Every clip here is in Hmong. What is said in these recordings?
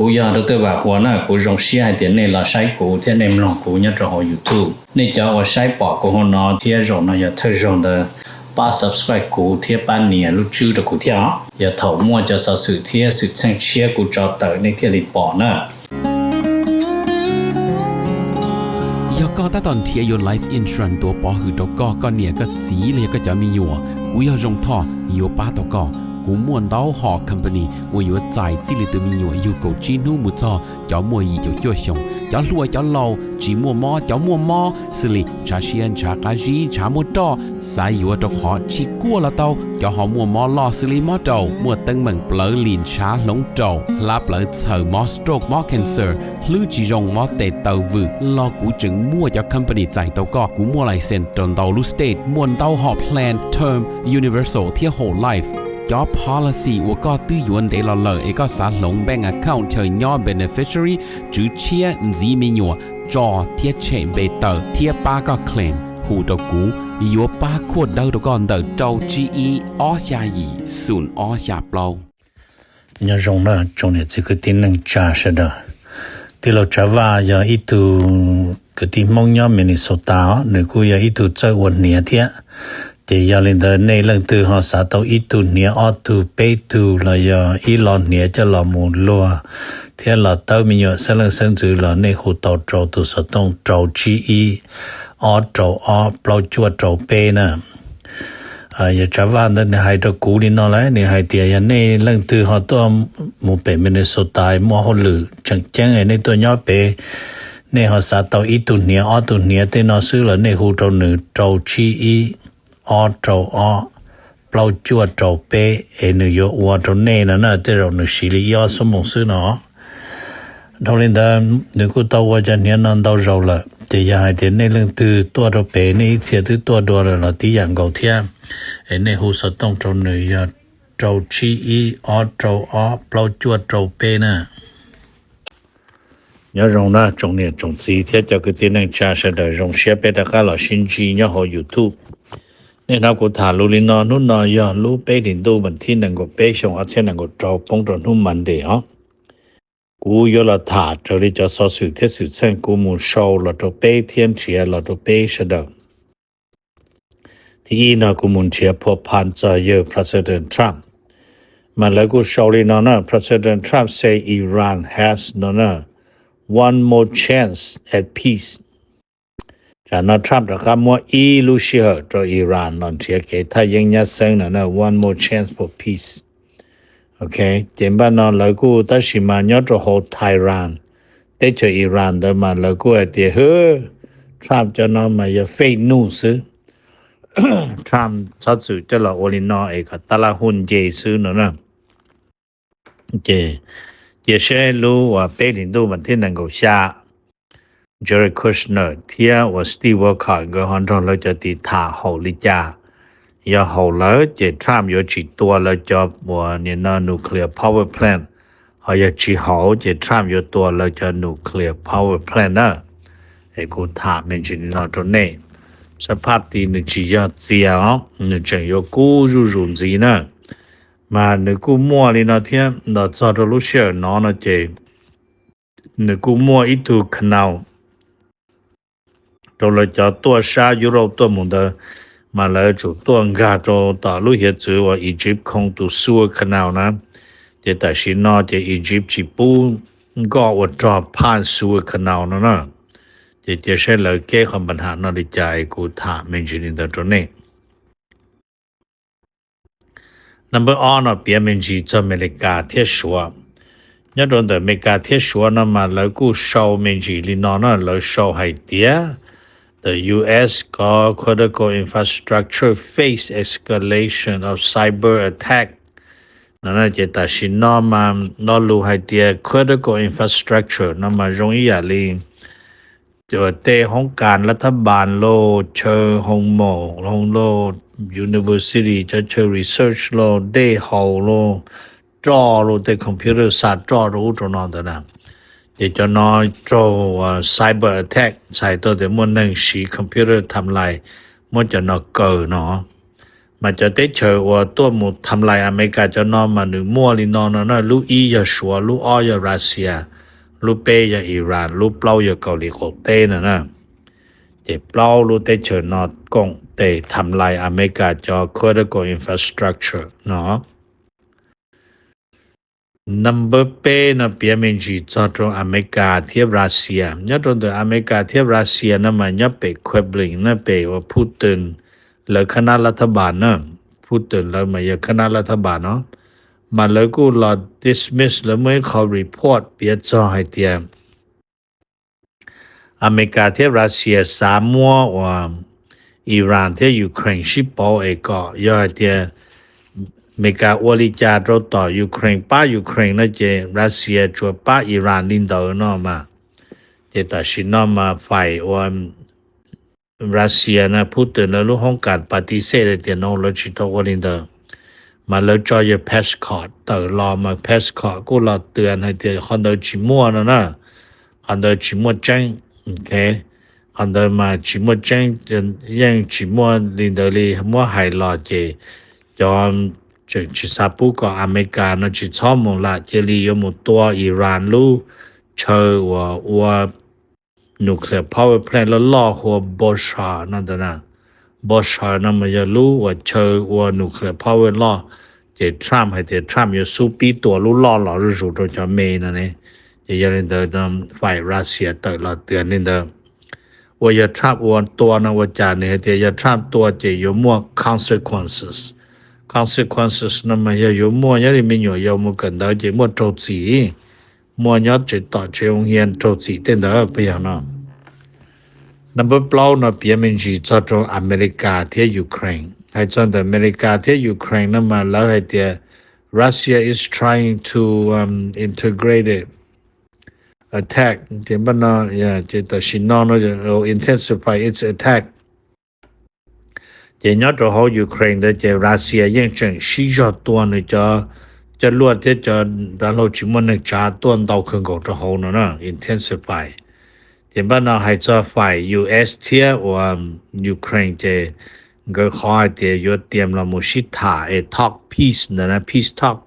Kuv yog Dr. Vam Huas na, kuv zoo siab hais tias nej los saib kuv thiab nej mloog kuv nyob rau hauv YouTube. Nej cov uas saib pom kuv hauv no thiab zaum no yog thawj zaug ntawd, pab subscribe kuv thiab pab nias lub tswb rau kuv thiab os. Yog thaum muaj cov xov xwm thiab xwm txheej tshiab kuv tso tawm nej thiaj li pom na. Yog koj tab tom nrhiav yuav life insurance tuav pov hwm rau koj, koj niam koj txiv los yog koj cov me nyuam, kuv yog Zoo Thoj yuav pab tau koj. Kuv muaj ntau hom company uas yuav txais txij li tus me nyuam yug kaum tsib hnub mus txog cov muaj yim caum cuaj xyoos, cov hluas cov laus, tsis muaj mob cov muaj mob, xws li ntshav siab ntshav qab zib ntshav muaj roj, xav yuav rau qhov tsis kuaj los tau, cov ho muaj mob loj xws li mob raum, muaj teeb meem plawv lim ntshav hloov raum, hlab plawv txhaws, mob stroke mob cancer, hlwb tsis zoo mob tes taw vwm los kuv tseem muaj cov company txais tau koj. Kuv muaj license rau ntau lub state, muaj ntau hom plan term, universal thiab whole life. Cov policy uas koj twb yuav ntev los lawm es koj xav hloov bank account chaw nyob beneficiary, tswv tshiab, ntxiv me nyuam, tso thiab tshem npe tawm thiab pab koj claim, hu rau kuv, yuav pab khuaj dawb rau koj ntawm rau tsib ib ob xya yim xoom ob xya plaub. Nyob zoo na tsoom niam txiv kwv tij neej tsa sawv daws. Tij laug Tsav Vaj yog ib tug kwv tij Hmoob nyob Minnesota os, nws kuj yog ib tug txawj ua hniav thiab. Ces yog li ntawd nej leej twg ho xav tau ib tug hniav ob tug peb tug los yog ib lo hniav coj los mus luag thiab los tawb me nyuam xeeb leej xeeb ntxwv los nej hu tau rau tus xov tooj rau tsib ib ob rau ob plaub cuaj rau peb na. Yog Tsav Vaj ntawd nws hais rau kuv li no lawm, nws hais tias yog nej leej twg ho tuaj mus pem Minnesota muaj hauj lwm tseem ceeb nej tuaj nyob pem, nej ho xav tau ib tug hniav ob tug hniav tej no xwb los nej hu rau nws rau tsib ib ob rau ob plaub cuaj rau peb es nws yuav ua rau nej no na, tej zaum nws siv li ib ob xuab moos xwb no. Dhau li ntawd nws kuj tau ua cov hniav no ntau zaus lawm, ces yog hais tias nej leej twg tuaj rau pem nej ib txhia twb tuaj dua lawm los tib yam nkaus thiab, es nej hu xov tooj rau nws yog rau tsib ib ob rau ob plaub cuaj rau peb na. Nyob zoo na tsoom niam tsoom txiv thiab cov kwv tij neej tsa sawv daws, zoo siab peb rov qab los sib ntsib nyob hauv YouTube. Nej hnov kuv tham lus li no, hnub no yog lub peb hlis ntuj vas thib nees nkaum peb xyoo ob txhiab nees nkaum rau poob rau hnub Monday os. Kuv yuav los tham raws li cov xov xwm thiab xwm txheej kuv mus sau los rau peb thiab nrhiav los rau peb sawv daws. Thib ib no kuv mus nrhiav phua phan txog yawg President Trump, mas lawv kuj sau li no na, President Trump say Iran has no na, one more chance at peace. Tsam no Trump rov qab muab ib lub sij hawm rau Iran los nrhiav kev thaj yeeb nyab xeeb no na, one more chance for peace. Ok, ces npaj no lawv kuj tab sis mas nyob rau hauv Tehran, teb chaws Iran ntawd mas lawv kuj hais tias hwb, Trump cov no mas yog fake news xwb. Trump txhob txwm coj los ua li no es kom tab laj huj nce xwb no na. Ces cia seb lub uas peb hlis ntuj vas thib nees nkaum xya, Jared Kushner thiab uas Steve Witkoff nkawd ho nrog lawv cov tiv tham haum li cas. Yog haum lawm ces Trump yuav tsis tua lawv cov uas nim no nuclear power plant, ho yog tsis haum ces Trump yuav tua lawv cov nuclear power plant na. Es kuv tham me ntsis li no rau nej, xab phaj ti nws tsis yog txias os, nws tseem yuav kub zuj zus ntxiv na. Mas nws kuj muaj li no thiab, los txog rau lub sij hawm no no ces nws kuj muaj ib tug canal rau lawv cov tuaj sab Europe tuaj mus ntawd, mas lawv tsum tuaj nkag rau tom lub hiav txwv uas Egypt khoo tus Suez Canal na. Ces tam sim no ces Egypt tsis pub nkoj ua rog phaj Suez Canal no na. Ces cia saib lawv keb qhov npa nham no li cas es kuv tham me ntsis li ntawd rau nej. Number ob no piav me ntsis txog Amelikas thiab Suav. Nyob rau ntawm Amelikas thiab Suav no mas lawv kuj sau me ntsis li no na, lawv sau hais tias the U S có critical infrastructure face escalation of cyber attack. No ces tam sim no mas lo lus hais tias critical infrastructure no mas zoo ib yam li tej hoob kas lav thab npas lauj, chaw hoo maum hoo lauj, university cov chaw research lauj, dej haus lauj, roj lauj, tej computer xa roj rau ub rau no ntawd na. Ces cov no raug cyber attack, txhais tau tias muaj neeg siv computer tham lais muab cov no kaw no. Mas cov teb chaws uas tuaj mus tham lais Amelikas cov no mas nws muaj li no no na, lub ib yog Suav, lub ob yog Russia, lub peb yog Iran, lub plaub yog Kaus Lim qaum teb no na. Ces plaub lub teb chaws no koom tes tham lais Amelikas cov critical infrastructure no. Number peb no piav me ntsis txog rau Amelikas thiab Russia. Nyob rau ntawm Amelikas thiab Russia no mas nyob pem Kremlin na, pem uas Putin lawv khab nab lab thab npas na. Putin lawv mas yog khab nab lab thab npas no. Mas lawv kuj los dismiss, lawv muaj ib qho report piav txog hais tias Amelikas thiab Russia xav muab uas Iran thiab Ukraine sib pauv es kom yog hais tias Amelikas ua li cas rau tom Ukraine, pab Ukraine no ces Russia tsuas pab Iran li ntawd no mas. Ces tam sim no mas fais uas Russia na, Putin lawv lub hoob kas pas tis xej tias no lawv tsis tau ua li ntawd. Mas lawv tso yawg Peskov tawm los mas Peskov kuj los twv hais tias qhov ntawd tsis muaj no na, qhov ntawd tsis muaj tseeb. Ok, qhov ntawd mas tsis muaj tseeb, yeej tsis muaj li ntawd li, muab hais los ces cov tseem tsis xav pub kom Amelikas no tsis txhob mus lam, cia li yuav mus tua Iran lub chaw uas ua nuclear power plant loj loj hu ua Bushehr no ntawd na. Bushehr no mas yog lub uas chaw ua nuclear power loj, ces Trump hais tias Trump yuav xub pib tua lub loj los zuj zus rau cov me no ne. Ces yog li ntawd fais Russia tawm los twv li ntawd. Uas yog Trump ua tua no ua cas nws hais tias yog Trump tua ces yuav muaj consequences. Consequences no mas yog yuav muaj nyob li me nyuam yaus mus kawm ntawv ces muaj raug txim, muaj nyob tsev tom tsev oo hia raug txim tej ntawd puas yog no. Number plaub no piav me ntsis txog rau Amelikas thiab Ukraine. Hais txog ntawm Amelikas thiab Ukraine no mas lawv hais tias Russia is trying to um, integrate it, attack. Ces npaj no, ces tam sim no no intensify its attack. Ces nyob rau hauv Ukraine ntawd ces Russia yeej tseem sib zog tua nws cov coj luaj thiab cov dav hlau tsis muaj neeg tsav tuaj ntau kawg nkaus rau hauv no na, intensify. Ces npaj no hais txog fais U S thiab uas Ukraine ces nkawd qhov hais tias yuav tias los mus sib tham es talk peace ntawd na, peace talk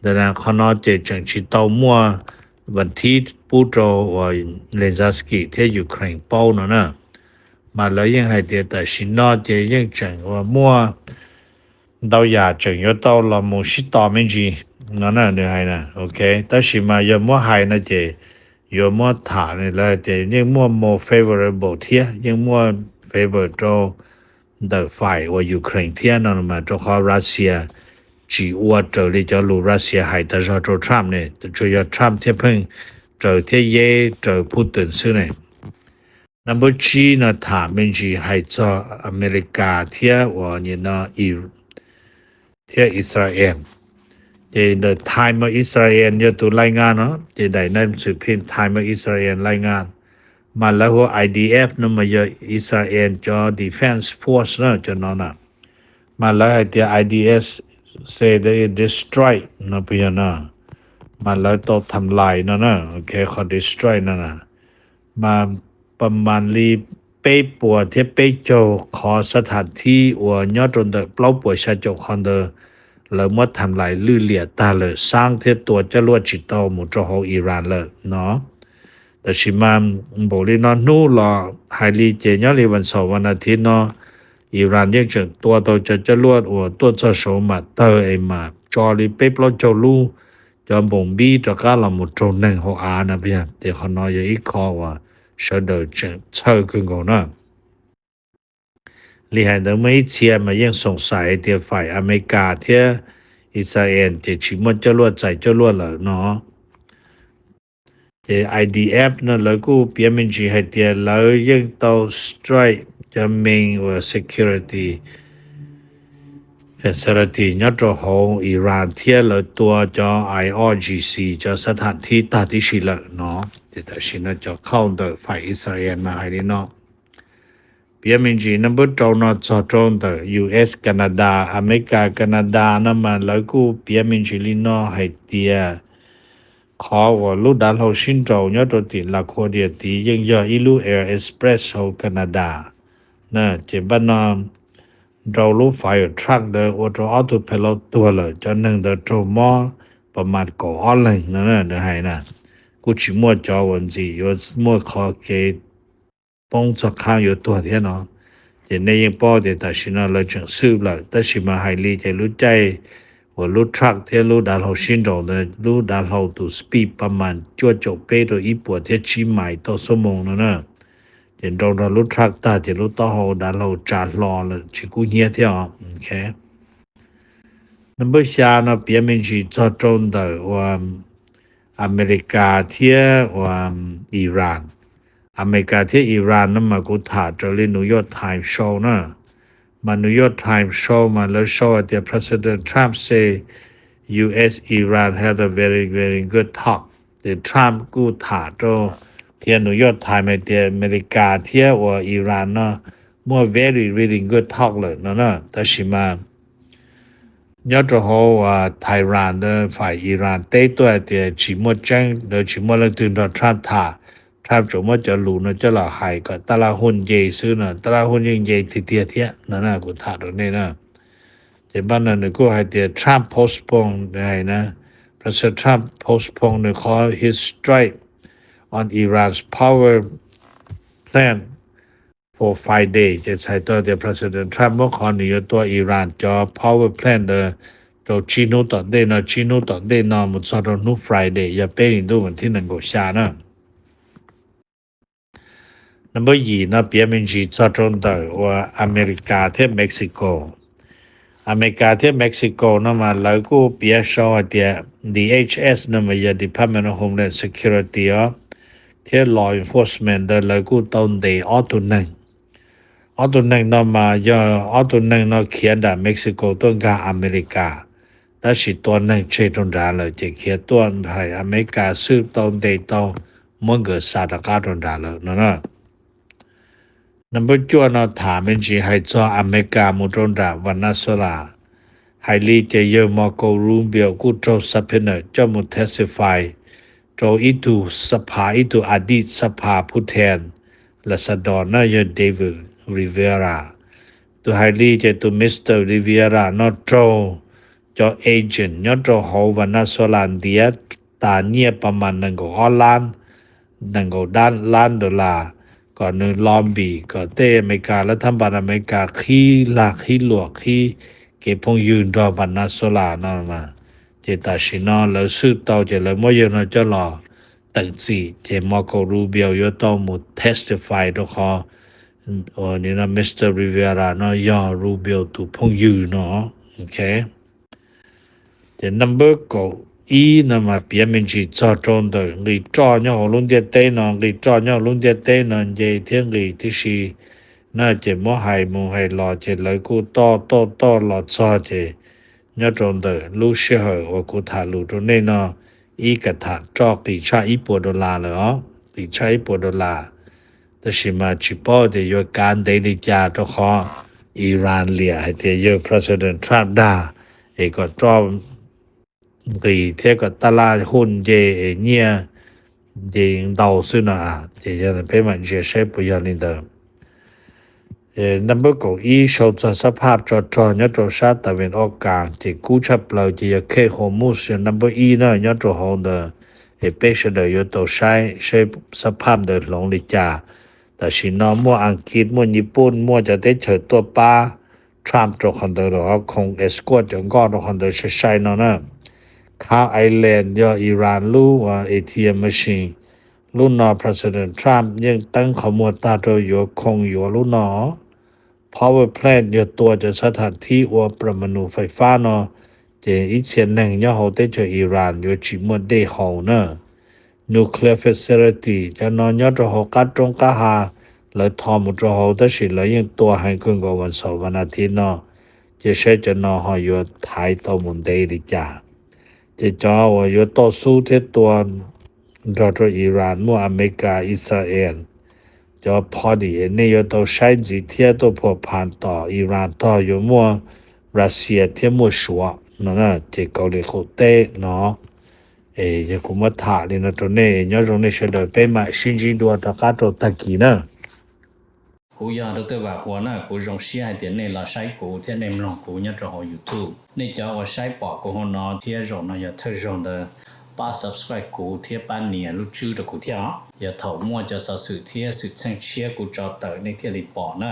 ntawd na, qhov no ces tseem tsis tau muaj vas thib pub rau uas Zelensky thiab Ukraine paub no na. Mas lawv yeej hais tias tam sim no ces yeej tseem uas muaj ntau yam tseem yuav tau los mus sib tos me ntsis no na, nws hais na. Ok, tab sis mas yog muab hais no ces yuav muab tham, lawv hais tias yeej muaj more favorable thiab, yeej muaj favor rau ntawm fais uas Ukraine thiab no mas, rau qhov Russia tsis ua raws li cov lus Russia hais tas zog rau Trump ne, tsuas yog Trump thiaj pheej raws thiab yeb raws Putin xwb ne. Number tsib no tham me ntsis hais txog Amelikas thiab uas nim no thiab Israel. Ces ntawm Times of Israel yog tus lais ngas no, ces daim neeg xwm phim Times of Israel lais ngas, mas lawv hu ua I D F no mas yog Israel cov defense force na, cov no na. Mas lawv hais tias I D F say they destroy no puas yog no, mas lawv tau tham lais no na, ok, qhov destroy no na. Mas pas mas li peb puas thiab peb caug qhov xab tham thib uas nyob rau ntawm plaub puas xya caum qhov ntawd, lawv muab tham lais lwj liam tag lawm, xaab thiab tua coj luaj tsis tau mus rau hauv Iran lawm no. Tab sis mas npaum li no hnub los hais li ces nyob li vas xaum vas nas thiv no, Iran yeej tseem tua tau cov coj luaj uas tuaj txog saud mam tawg es mam tso li peb plaub caug lub cov npoos npib rov qab los mus raug neeg hauv av na. Ces qhov no yog ib qho uas sawv daws tseem txhawj kawg nkaus na. Li hais ntawd muaj ib txhia mas yeej xoom xais tias fais Amelikas thiab Israel ces tsis muaj coj luaj txais coj luaj lawm no. Ces I D F no lawv kuj piav me ntsis hais tias lawv yeej tau strike cov main uas security facility nyob rau hauv Iran thiab lawv tua cov I R G C cov xab tham thib tag tib si lawm no. Ces tam sim no cov khauj ntawm fais Israel mas hais li no. Piav me ntsis no npawb rau no txog rau ntawm U S Canada, Amelikas Canada no mas lawv kuj piav me ntsis li no hais tias qhov uas lub dav hlau sib nraus nyob rau tim Laguardia tid yeej yog ib lub air express hauv Canada na. Ces npaj no nrau lub fire truck ntawd ua rau ob tug pheej laus tuag lawm, cov neeg ntawd raug mob pas mas kaum ob leeg no nws hais na. Kuj tsis muaj cov uas ntxim yuav muaj qhov kev poob txog qhov yuav tuag thiab no. Ces nej yeej paub tias tam sim no lawv tseem swj lawm, tab sis mas hais li ces lub caij uas lub truck thiab lub dav hlau sib nraus ntawd, lub dav hlau tus speed pas mas cuaj caum peb rau ib puas thiab tsib mais toj xuab moos no na. Ces nrau nrog lub truck tag ces lub taub hau dav hlau tsa hlo lawm tsis kub hnyiab thiab os. Number xya no piav me ntsis txog rau ntawm uas Amelikas thiab uas Iran. Amelikas thiab Iran no mas kuv tham raws li New York Times sau na. Mas New York Times sau mas lawv sau hais tias President Trump say U S Iran had a very very good talk. Ces Trump kuj tham rau thiab New York Times hais tias Amelikas thiab uas Iran no muaj very really good talk lawm no na. Tab sis mas nyob rau hauv uas Tehran ntawd fais Iran teb tuaj hais tias tsis muaj tseeb, lawv tsis muaj leej twg nrog Trump tham. Trump tsuas muab cov lus no coj los hais kom tab laj huj nce xwb no, tab laj huj yeej nce tiag tiag thiab no na, kuv tham rau nej na. Ces npaj no nws kuj hais tias Trump postpone hais na, President Trump postpone nws qhov his strike on Iran's power plant for five days. Ces txhais tau tias President Trump muab qhov nws yuav tua Iran cov power plant ntawd rau tsib hnub tom ntej no, tsib hnub tom ntej no mus txog rau hnub Friday yog peb hlis ntuj vas thib nees nkaum xya na. Number yim no piav me ntsis txog rau ntawm uas Amelikas thiab Mexico. Amelikas thiab Mexico no mas lawv kuj piav sau hais tias D H S no mas yog Department of Homeland Security os, thiab law enforcement ntawd lawv kuj tau ntes ob tug neeg. Ob tug neeg no mas yog ob tug neeg no khiav nram Mexico tuaj nkag Amelikas, tab sis tua neeg tseg rau nrad lawm ces khiav tuaj hais Amelikas xwb tau ntes tau muab nkawd xa rov qab rau nrad lawm no na. Number cuaj no tham me ntsis hais txog Amelikas mus rau nram Venezuela. Hais li ces yawg Marco Rubio kuj raug subpoena coj mus testify rau ib tug xab pha, ib tug adit xab pha Putin Salvador na, yawg David Rivera. Tus hais li ces tus Mister Rivera no raug cov agent nyob rau hauv Venezuela ntiav tas nyiaj pas mas nees nkaum ob lab, nees nkaum lab dollar kom nws lobby kom tej Amelikas lab thab npas Amelikas qhib lag qhib luam qhib kev phooj ywg nrog Venezuela no mas. Ces tam sim no lawv xwb tau ces lawv muab yawg no coj los teem txim ces Marco Rubio yuav tau mus testify rau qhov uas Mister Rivera no yog Rubio tus phooj ywg no. Ces number kaum ib no mas piav me ntsis txog rau ntawm nqis roj nyob hauv lub ntiaj teb no, nqis roj nyob hauv lub ntiaj teb no nce thiab nqis tib si na, ces muab hais mus hais los ces lawv kuj toj toj toj los txog ces nyob rau ntawm lub sij hawm uas kuv tham lus rau nej no, ib ka tham roj qis tshaj ib puas dollar lawm os, qis tshaj ib puas dollar. Tab sis mas tsis paub tias yuav kav ntev li cas rau qhov Iran liam hais tias yawg President Trump dag es kom roj nqis thiab kom taj laj huj nce es nyiaj nce ntau xwb no. Ces yog peb mam ntsia saib puas yog li ntawd. Number kaum ib sau txog xab phaj tso rog nyob rau sab tas ven ob kas ces kub tshaj plaws ces yog khej Hormuz yog number ib na nyob rau hauv ntawd. Es peb sawv daws yuav tau saib saib xab phaj ntawd hloov li cas. Tam sim no muaj Askiv, muaj Nyij Pooj, muaj cov teb chaws tuaj pab Trump rau qhov ntawd los ho khoom escort cov nkoj rau qhov ntawd sai sai no na. Kha Island yog Iran lub A T M machine. Lub no President Trump yeej teeb qhov muag tag rau yuav khoom yuav lub no. Power plant yog tua cov xab tham thib ua pram ma nus fais fab no, ces ib txhia neeg nyob hauv teb chaws Iran yuav tsis muaj dej haus na. Nuclear facility cov no nyob rau hauv qab roob qab hav, lawv tho mus rau hauv tab sis lawv yeej tua heev kawg nkaus vas xaum vas nas thiv no. Ces saib cov no ho yuav thaiv tau mus ntev li cas. Ces cov uas yuav toj xub thiab tua nrog rau Iran muaj Amelikas, Israel, cov party es nej yuav tau saib ntxiv thiab tuaj phua phas tom Iran tog yuav muaj Russia thiab muaj Suav no na, ces Kaus Lim Qaum Teb no. Es yog kuv muab tham li no rau nej, nyob zoo nej sawv daws, peb mam sib ntsib dua rov qab rau tag kis na. Kuv yog Dr. Vam Huas na, kuv zoo siab hais tias nej los saib kuv thiab nej mloog kuv nyob rau hauv YouTube. Nej cov uas saib pom kuv hauv no thiab zaum no yog thawj zaug ntawd, pab subscribe kuv thiab pab nias lub tswb rau kuv thiab os. Yog thaum muaj cov xov xwm thiab xwm txheej tshiab kuv tso tawm nej thiaj li pom na.